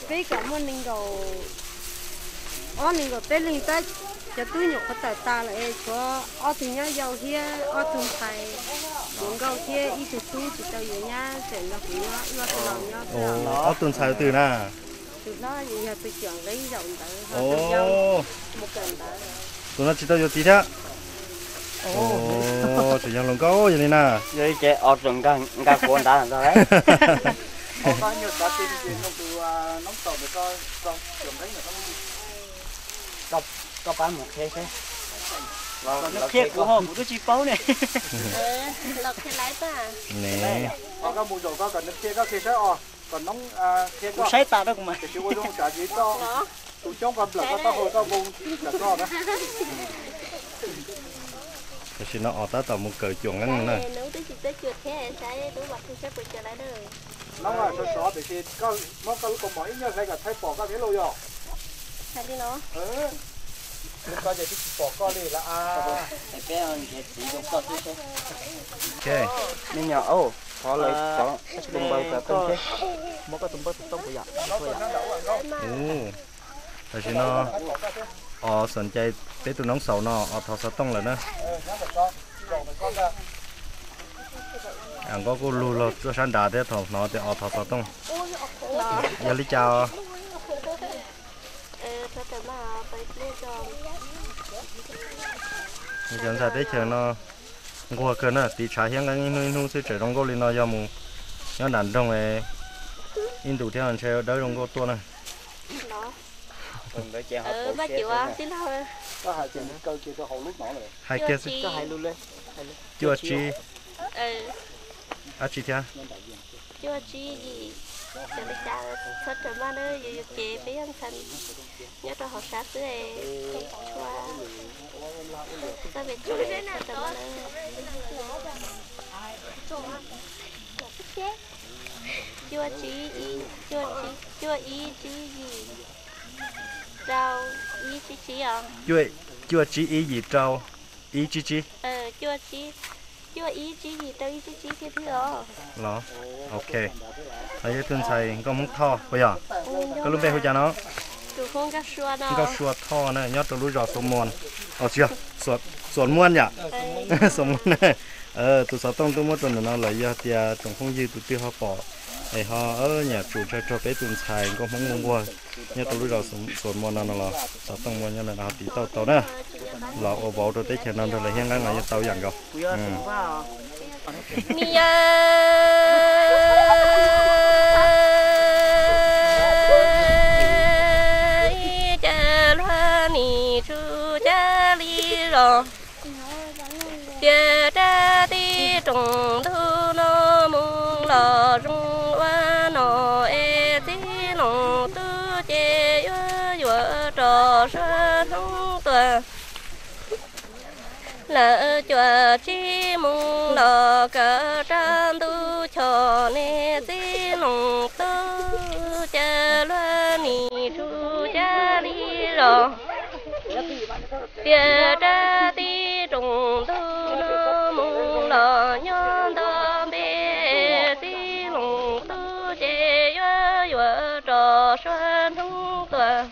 Peb kam muaj nees nkaum, ob nees nkaum peb leeg tab, cov tub nyuam qhuav tawm tas lawm es tshuav ob tug nyab yau thiab ob tug ntxhais hluas nkauj thiab ib tug tub tsis tau yuav nyab tseem nrog kuv nyob, wb ob tug laus nyob xwb. Ob tug ntxhais twg na? Tus hlob yog tus cuam nqeeb zaum ntawd, tus yau mus kawm ntawv. Tus no tsis tau yuav txiv thiab. Tseem yog hluas nkauj yog li na. Yog li ces os tseem nkag kuav nrad ntag. Koj pab mus qhia seb. Los qhia kuv ho kuv twb tsis paub ne. Koj mus zaum koj kom nws qhia koj qhia saib os, kom noob qhia koj saib tas rau kuv mas. Tiam sis ua zoo tsam tus xyoob ko nplawm koj taub hau koj npoo tsam koj na. Tam sim no os tab tom mus kawm cuam nqeeb na. Noob sov sov tiam sis muab koj lub kaus mom ib nyuag hlais kom thaij pom koj thiab lauj yog. Koj ces twb tsis pom koj li lawm. Me nyuam, thov lawv cov tus npawg xov tooj seb. Muab koj tus npawg xov tooj kuv yom. Tam sim no os xom cai peb tus noob xaus no os thov xov tooj lawm na. Nkauj kuj lug los tuaj sab nrad thiab thaum hnov tias os thov xov tooj. Yog li cas os? Cov ntxhais teb chaws no nquag kawg na, tiv tshav hiab nqeeb ib hnub ib hnub xwb tseem zoo nkauj li no, yog mus nyob nram nroog ib ntus thiab ntshe dawb zoo nkauj tuaj na. Hais kiag xwb. Cuaj tsib, dab tsi thiab? Cuaj tsib yim, txhob raws maj nawb, yus yus ces peb yog ntxhais nyob rau hauv sab xwb, txhob pes tsawg, txhob raws maj nawb. Cuaj tsib, cuaj ib tsib yim rau ib tsib tsib os. Cuaj tsib ib yim rau ib tsib tsib. Cuaj ib tsib yim rau ib tsib tsib thiab os. Los, ok. Yog tus ntxhais nkauj Hmoob Thoj puas yog? Koj lub npe hu cas no? Nkauj Sua Thoj na, nyob rau lub zos Xuam Muas. Os tsis yog, Xuam Muas yom? Xuam Muas na. Tus xov tooj twb muab rau ntawm no lawm, yog tias tsoom phooj ywg tus twg ho pom es ho nyiam tsum ntshaw rau peb tus ntxhais nkauj Hmoob nquag nquag nyob rau lub zos Xuam Muas no no los xov tooj muaj nyob ntawm no ho tiv tauj tau na. Los ua vauv rau teb chaws no nrog lawv hiab nqeeb los yeej tau yam nkaus. Niam, cas luag nim tsum cas li los, tias rab tib rooj ntug no mus los zoo ua no es txiv Loos Tub ces yuav yuav rov sua hnub tuaj. Lawv cuaj tsib moos los kawm rau ntuj choj ne txiv Loos Tub, cas luag nim tsum cas li los, tias rab tib rooj ntug no mus los nyob nto npe, txiv Loos Tub ces yuav yuav rov sua hnub tuaj.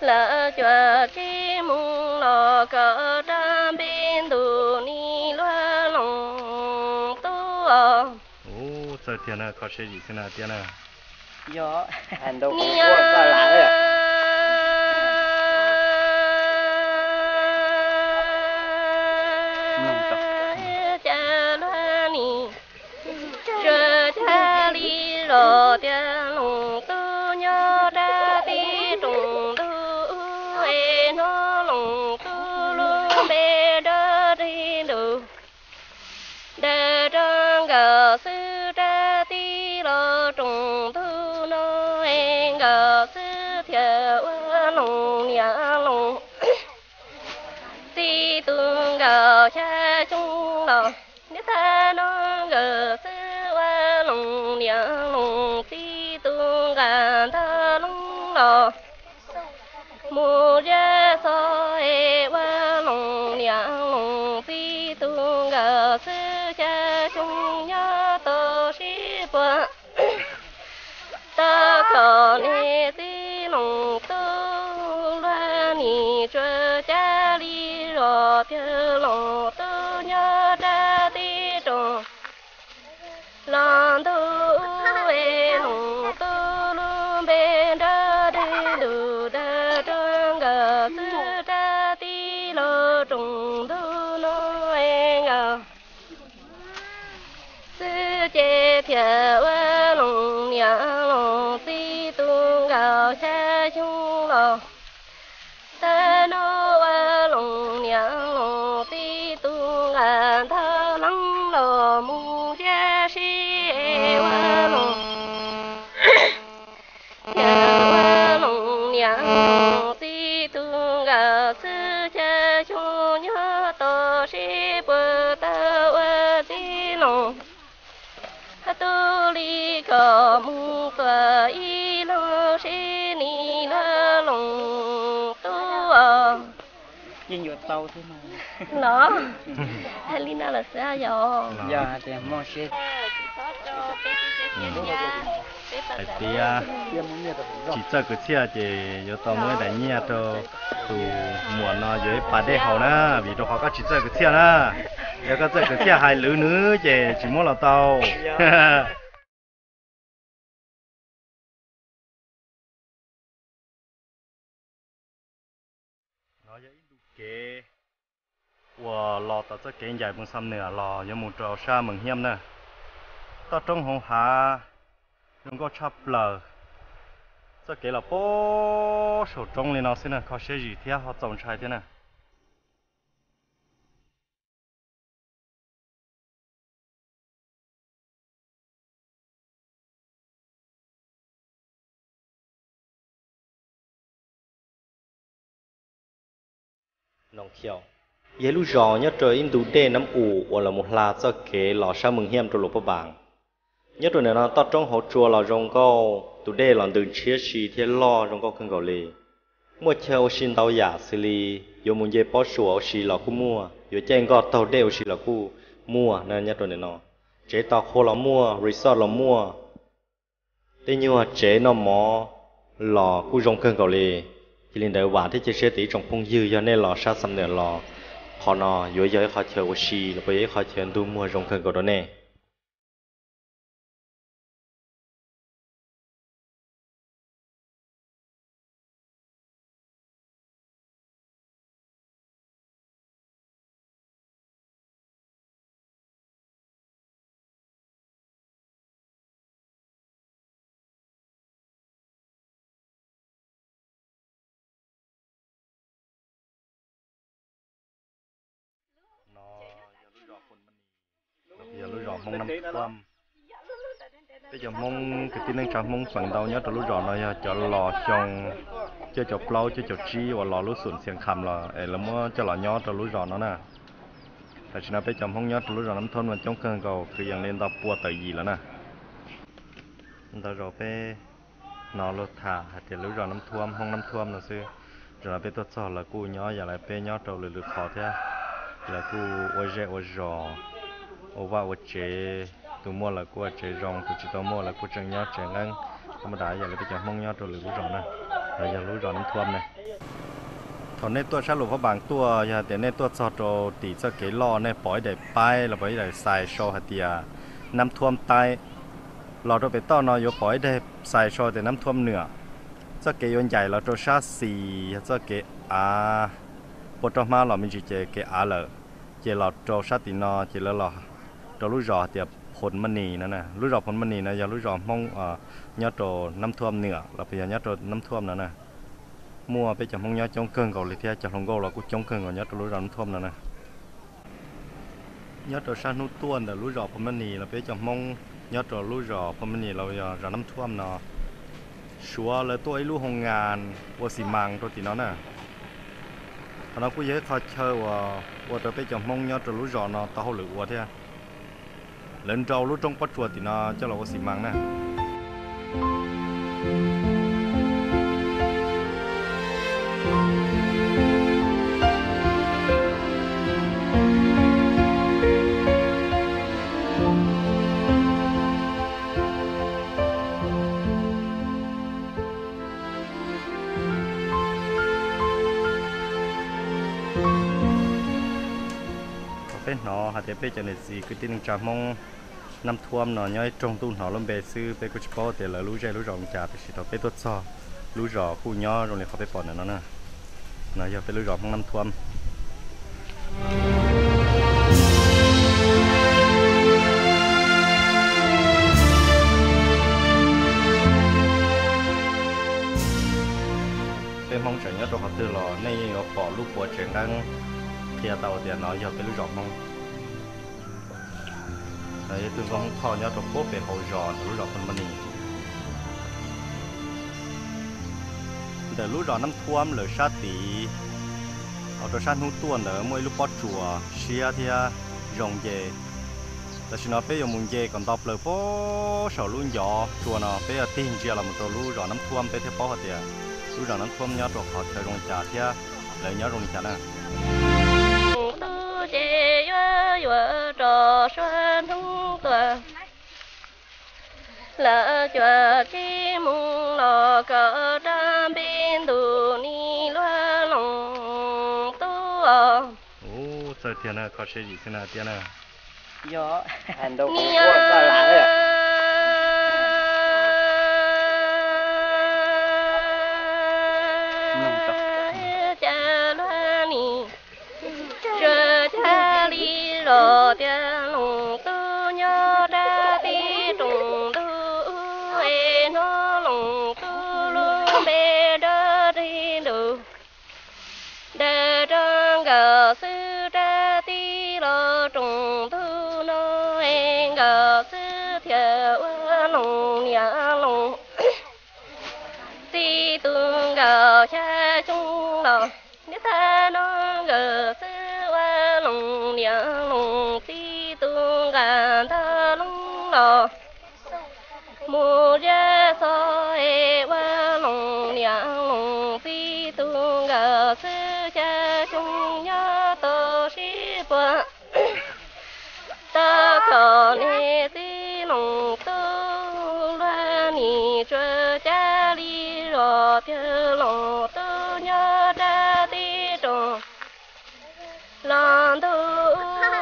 Lawv cuaj tsib moos los kawm rau npe ntuj nim luag Loos Tub os. Ub, txawj tiag na, kho siab zim xwb na tiag na. Niam, cas luag nim tsum cas li los, tias Loos Tub nyob rab tib rooj ntug, es hnov Loos Tub lub npe dawb ri ntus. Daws rau nkawd xwb rab tib los rooj ntug no, es nkawd xwb thiaj ua Loos niam Loos txiv tus nkawd xya xyoo los. Niam tais no nkawd xwb ua Loos niam Loos txiv tus nqa ntag loo los. Mus zej xov es ua Loos niam Loos txiv tus nkawd xwb xya xyoo nyob tau sib puag. Tau tsuas cab li zos tiag, Loos tub nyob rab tib roos. Los ntuj ub es Loos tub lub npe nrab dwb ntus dag rau nkawd xwb, rab tib los roos ntuj no es nkawd xwb ces thiaj ua Loos niam Loos txiv tus nkaus xya xyoo los. Tag no ua Loos niam Loos txiv tus nkaus ntag leej los mus ntsiab sib ua Loos thiaj ua Loos niam Loos txiv tus nkaus xwb, xya xyoo nyob tos seb puas tau ua txiv Loos tub li kom mus tuaj ib leeg seb nim no Loos tub os. Los hais li no lawm xwb yog. Hais tias tsis txawj kwv txhiaj ces yuav tau muab ib daim nyiaj rau tus muam no yuav ib pas dej haus na, vim rau qhov koj tsis txawj kwv txhiaj na. Yog koj txawj kwv txhiaj hais lwm nws ces tsis muab los tau. No yog ib ntu kev uas los tom txoj kev ncaim Poo Xam Nwm los yuav mus rau sab Mees Hiam na. Toj roob hauv hav zoo nkauj tshaj plaws. Txoj kev los puag saum roob li no xwb na, kho siab zis thiab ho txaus ntshai thiab na. Yog ib lub zos nyob rau ib ntu dej Nab Um uas los mus hla txoj kev los sab Mees Hiam rau Luam Phaj Npaas. Nyob rau ntawm no toj roob hauv tsua los zoo nkauj, tus dej los ntws ntshiab si thiab loj zoo nkauj kawg nkaus li. Muaj chaw ua si ntau yam xws li yuav mus nce pob suas ua si los kuj muaj, yuav caij nkoj taug dej ua si los kuj muaj na nyob rau ntawm no. Tsev tos qhua los muaj, resort los muaj, tej nyuag tsev noj mov los kuj zoo kawg nkaus li. Cia li ntawd vam thiab cia siab tias ib tsoom phooj ywg yog nej los sab Xam Nwm los, qhov no yuav yog ib qhov chaw ua si los puas yog ib qhov chaw ntuj muag zoo kawg nkaus rau nej. No yog lub zos Phoos Mab Nis, los yog lub zos Hmoob Nab Thuam. Peb cov Hmoob kwv tij neej tsa Hmoob feem ntau nyob rau lub zos no yog cov los xyoo cuaj caum plaub cuaj caum tsib uas los lub xum Xiav Kham los es lawv muab coj los nyob rau lub zos no na. Tam sim no peb cov Hmoob nyob rau lub zos Nab Thuam no coob kawg nkaus, kwv yees li ntau pua tawm yim lawm na. Ntau zaus peb hnov luag tham hais tias lub zos Nab Thuam, Hmoob Nab Thuam no xwb. Zaum no peb tuaj txog lawv kuj nyob yam li peb nyob rau lwm lwm qhov thiab. Lawv kuj ua zej ua zos, ua vaj ua tsev, tus muaj lawv kuj ua tsev zoo, tus tsis tau muaj lawv kuj tseem nyob tsev nqeeb. Thaj ma da yam li peb cov Hmoob nyob rau lwm lub zos na, los yog lub zos Nab Thuam na. Thaum nej tuaj sab Luam Phaj Npaas tuaj, yog hais tias nej tuaj txog rau tim txoj kev loj nej pom ib daim paib los pom ib daim xais sau hais tias Nab Thuam Taib. Los rau pem toj no yuav pom ib daim xais sau tias Nab Thuam Nwam. Txoj kev yuav ncaim los rau sab xis yog txoj kev av, puag rau hmab los me ntsis ces kev av lawm. Ces los rau sab tim no ces lawv los rau lub zos hais tias Phoos Mab Nis no na. Lub zos Phoos Mab Nis no yog lub zos Hmoob nyob rau Nab Thuam Nwam los puas yog nyob rau Nab Thuam no na. Muaj peb cov Hmoob nyob coob kawg nkaus li thiab cov hluas nkauj los kuj coob kawg nkaus nyob rau lub zos Nab Thuam no na. Nyob rau sab hnub tuaj ntawm lub zos Phoos Mab Nis los peb cov Hmoob nyob rau lub zos Phoos Mab Nis los yog zos Nab Thuam no, Suav lawv tuaj ua ib lub hoo ngas ua xi mas rau tim no na. Qhov no kuj yog ib qho chaw uas ua rau peb cov Hmoob nyob rau lub zos no tau hauj lwm ua thiab. Lawv nrau lub roob pob tsuas tim no coj los ua xi mas na. Hnov hais tias peb cov niam txiv kwv tij neej tsa Hmoob Nab Thuam no nyob ib rooj ntuj hnov lub npe xwb, peb kuj tsis paub tias lawv lub zej lub zos li cas, tiam sis thaum peb tuaj txog lub zos kuj nyob zoo li qhov peb pom ntawm no na. No yog peb lub zos Hmoob Nab Thuam. Peb Hmoob tseem nyob rau qhov twg los nej yeej yuav pom lub puas tsev nqeeb qhia tau tias no yog peb lub zos Hmoob. Yog tus nkauj Hmoob Thoj nyob rau puag pem hauv zos ntawm lub zos Pha Mab Nis. Ntawm lub zos Nab Thuam lawm sab tid, ho rau sab hnub tuaj ntawd muaj ib lub pob tsuas siab thiab zoo nce. Tam sim no peb yuav mus nce kom nto plaws puag saum lub ncov tsua no, peb yuav tig ntsia los mus rau lub zos Nab Thuam peb thiaj paub hais tias lub zos Nab Thuam nyob rau qhov chaw zoo li cas thiab lawv nyob zoo li cas na. Tub ces yuav yuav rau sab hnub tuaj, lawv cuam tsib moos los koj rab npe ntuj nis luag loos tub os. Ub, txawj tiag na, kho siab zim xwb na tiag na. Yog. Ni cas luag nis tsuas cas li los tias loos tub nyob rab tib roos ntug es hnov loos tub lub npe nrog ris ntuj. Dag rau nkawd xwb rab tib los roos ntug no es nkawd xwb thiaj ua loos niam loos txiv tus nkawd xya xyoo los. Niam tais no nkawd xwb ua loos niam loos txiv tus nqa ntag loos los. Mus zej xov es ua loos niam loos txiv tus nkawd xwb xya xyoo nyob tau sib puag. Tau kom niam txiv loos tub luag nim tsuas cas li los tiag loos tub nyob rab tib roos los ntug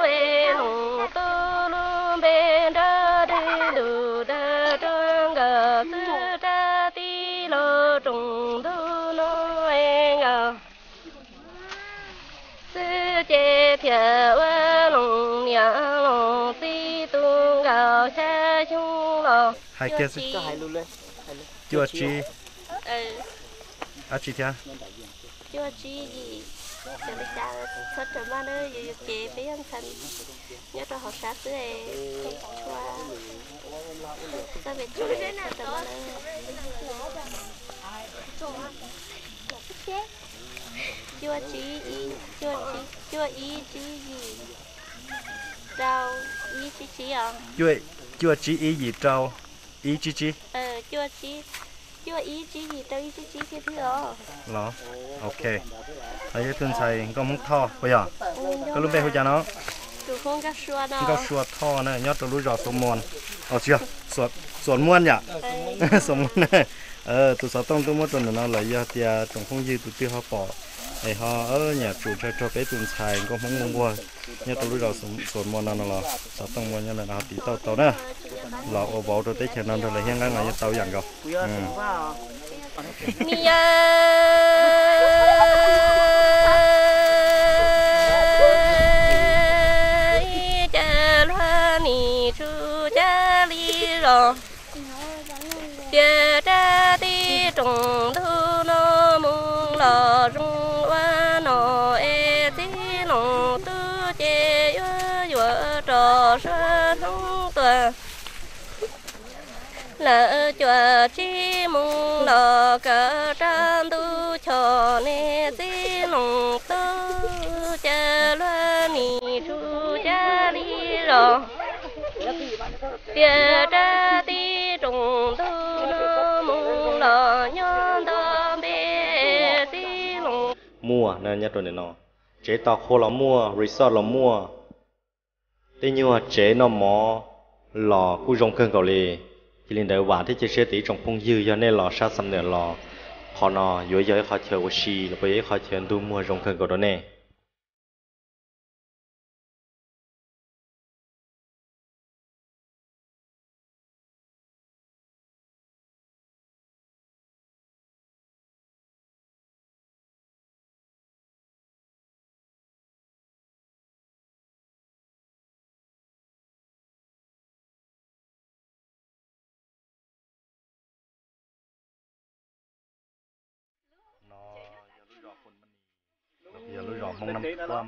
es loos tub lub npe nrog dwg ntuj dag rau nkawd xwb rab tib los roos ntug no es nkawd xwb ces thiaj ua loos niam loos txiv tus nkawd xya xyoo los. Hais kiag xwb. Cuaj tsib. Ab tsi thiab. Cuaj tsib yim, xyov li cas txhob raws maj na, yus yus cev peb yog ntxhais nyob rau hauv sab xwb es tshua txoj me tshua txhob raws maj na. Cuaj tsib ib, cuaj ib tsib yim rau ib tsib tsib os. Cuaj tsib ib yim rau ib tsib tsib. Cuaj ib tsib yim rau ib tsib tsib thiab thiab os. Los, ok. Yog tus ntxhais nkauj Hmoob Thoj puas yog? Koj lub npe hu cas no? Nkauj Sua Thoj na, nyob rau lub zos Xuam Muas. Os tsis yog, Xuam Muas yom. Xuam Muas na. Tus xov tooj twb muab rau ntawm no lawm, yog tias tsoom phooj ywg tus twg ho pom es ho nyiam tsum ntshaw rau peb tus ntxhais nkauj Hmoob Muas Npuag nyob rau lub zos Xuam Muas no no los xov tooj muaj nyob ntawm no ho tiv tauj tau na. Los ua vauv rau teb chaws no nrog lawv hiab nqeeb los yeej tau ib yam nkaus. Ni yog ib cas luag nim tshua cas li los tias rab tib roos ntug no mus los zoo ua no es txiv loos tub ces yuav yuav rau sab hnub tuaj. Lawv cuam tsib moos los kawm rau ntuj choj ne txiv loos tub cas luag nim tshua cas li los tias rab tib roos ntug no mus los nyob nto npe txiv loos. Muaj na, nyob rau ntawm no tsev tau qhua los muaj, resort los muaj, tej nyuag tsev noj mov los kuj zoo kawg nkaus li. Cia li ntawd vam thiab cia siab tias ib tsoom phooj ywg yog nej los sab Xam Nuam los qhov no yuav yog ib qhov chaw ua si los puas yog ib qhov chaw ntug muag zoo kawg nkaus rau nej. Yog lub zos Hmoob Nab Thuam.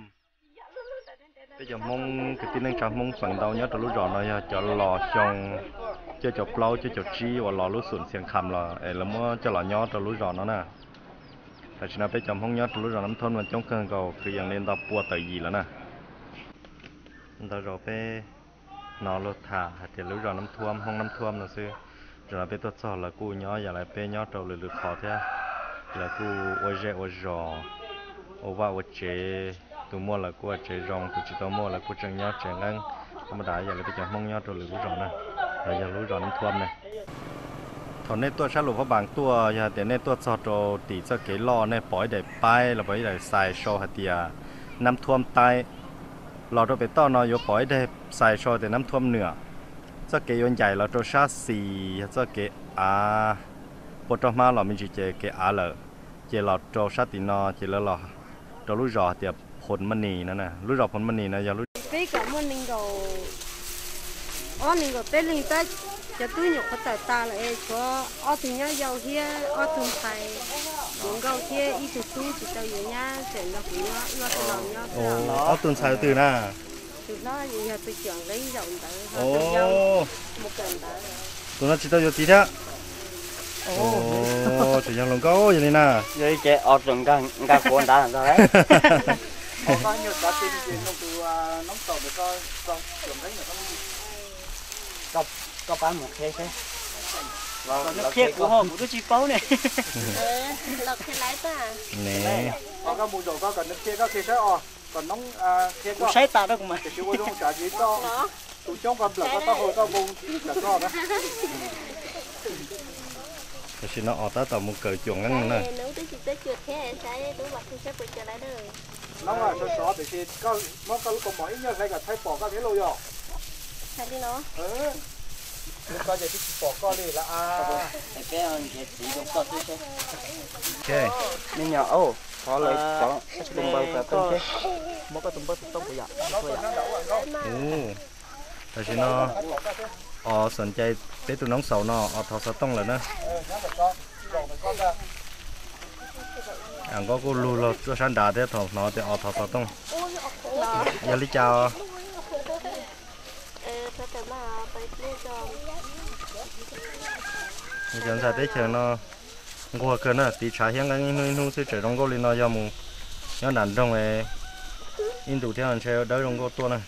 Peb cov Hmoob kwv tij neej tsa Hmoob feem ntau nyob rau lub zos no yog cov los xyoo cuaj caum plaub cuaj caum tsib uas los lub xum Xiav Kham los es lawv muab coj los nyob rau lub zos no na. Tam sim no peb cov Hmoob nyob rau lub zos Nab Thuam no coob kawg nkaus kwv yees li ntau pua tawm yim lawm na. Ntau zaus peb hnov luag tham hais tias lub zos Nab Thuam, Hmoob Nab Thuam no xwb. Zaum no peb tuaj txog lawv kuj nyob yam li peb nyob rau lwm lwm qhov thiab. Lawv kuj ua zej ua zos, ua vaj ua tsev, tus muaj lawv kuj ua tsev zoo, tus tsis tau muaj lawv kuj tseem nyob tsev nqeeb. Thaj ma das yam li peb cov Hmoob nyob rau lwm lub zos na, los yog lub zos Nab Thuam ne. Thaum nej tuaj sab Luas Phaj Npaas tuaj, yog hais tias nej tuaj txog rau tim txoj kev loj nej pom ib daim paib los pom ib daim xais sau hais tias Nab Thuam taib. Los rau pem toj no yuav pom ib daim xais sau tias Nab Thuam Nwm. Txoj kev yuav ncaim los rau sab xis yog txoj kev av, puag rau hmab los me ntsis ces kev av lawm. Ces los rau sab tim no ces lawv los rau lub zos hais tias Phoos Maj Nis no. Lub zos Phoos Maj Nis no yog lub Peb kom muaj nees nkaum, ob nees nkaum peb leeg tab, cov tub nyuam qhuav tawm tas lawm es tshuav ob tug nyab yau thiab ob tug ntxhais, kuv nkauj thiab ib tug tub tsis tau yuav nyab tseem nrog kuv nyob, wb ob tug laus nyob xwb. Ob tug ntxhais twg na? Tus hlob yog tus cuam nqeeb zaum ntawd, tus yau mus kawm ntawv. Tus no tsis tau yuav txiv thiab. Tseem yog hluas nkauj yog li na. Yog li ces os tseem nkag quav ntawd ntag. Koj pab mus qhia seb. Nws qhia kuv ho kuv twb tsis paub ne. Los qhia laiv tas. Koj mus zaum koj kom nws qhia koj qhia saib os, kom noob qhia kuv saib tas rau kuv mas. Tiam sis ua zoo tsam ces koj, tus coob koj nplawm koj taub hau koj npoo tsam koj na. Tam sim no os tab tom mus kawm cuam nqeeb no na. Noob sov sov tiam sis muab koj lub kaus mom ib nyuag hlais kom thaij pom koj thiab lauj yog. Koj ces twb tsis pom koj li lawm. Me nyuam, thov lawv cov tus npawg kom koj seb. Muab koj tus npawg tus tooj kuv yam. Tam sim no os xom cai peb tus noob xaus no os thov xov tooj lawm na. Nkauj kuj lug los tuaj sab nrad thiab thaum hnov tias os thov xov tooj. Yog li cas os? Cov ntxhais teb chaws no nquag kawg na, tiv tshav hiab nqeeb ib hnub ib hnub xwb tseem zoo nkauj li no, yog mus nyob nram nroog ib ntus thiab ntshe dawb zoo nkauj tuaj na.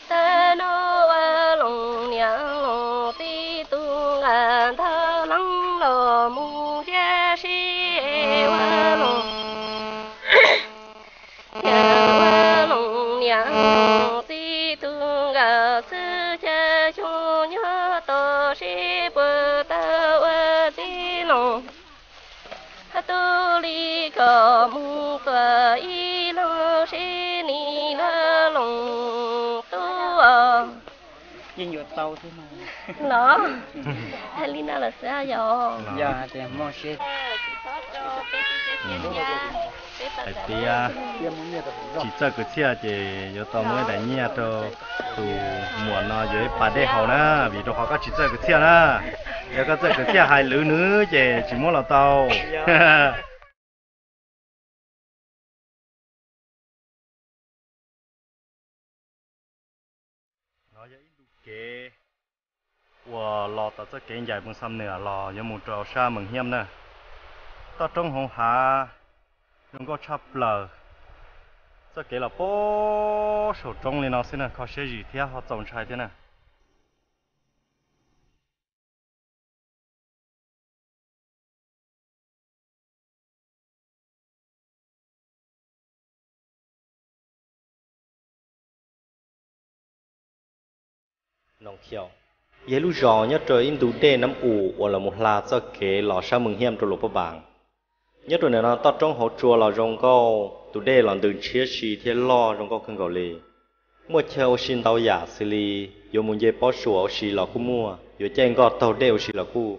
Tawm no ua loos niam loos tib tug nqa ntawv leeb los mus ntiab sib ua loos. Ua loos niam loos tib tug nkawm xwb, caij xyoo nyob tos seb puas tau ua txiv loos. Hab tub li kom mus tuam ib leeg seb nim luag loos tub os. Los, hais li no lawm xwb yog. Hais tias tsis txawj kwv txhiaj ces yuav tau muab ib daim nyiaj rau tus muam no yuav ib pas dej haus na, vim rau qhov koj tsis txawj kwv txhiaj na. Yog koj txawj kwv txhiaj hais lwm nws ces tsis muab los tau. No yog ib ntu kev uas los tom txoj kev ncaim mus Xam Nuam los yuav mus rau sab Mees Hiam na. Toj roob hauv hav zoo nkauj tshaj plaws. Txoj kev los puag saum roob li no xwb na, kho siab zim thiab ho txaus ntshai thiab na. Yog ib lub zos nyob rau ib ntu dej Nam Um uas los mus hla txoj kev los sab Mees Hiam rau Luas Paj Npas. Nyob rau ntawm no toj roob hauv tsua los zoo nkauj, tus dej los ntws ntshiab si thiab loj zoo nkauj kawg nkaus li. Muaj chaw ua si ntau yam xws li yuav mus nce pob suas ua si los kuj muaj, yuav caij nkoj taug dej ua si los kuj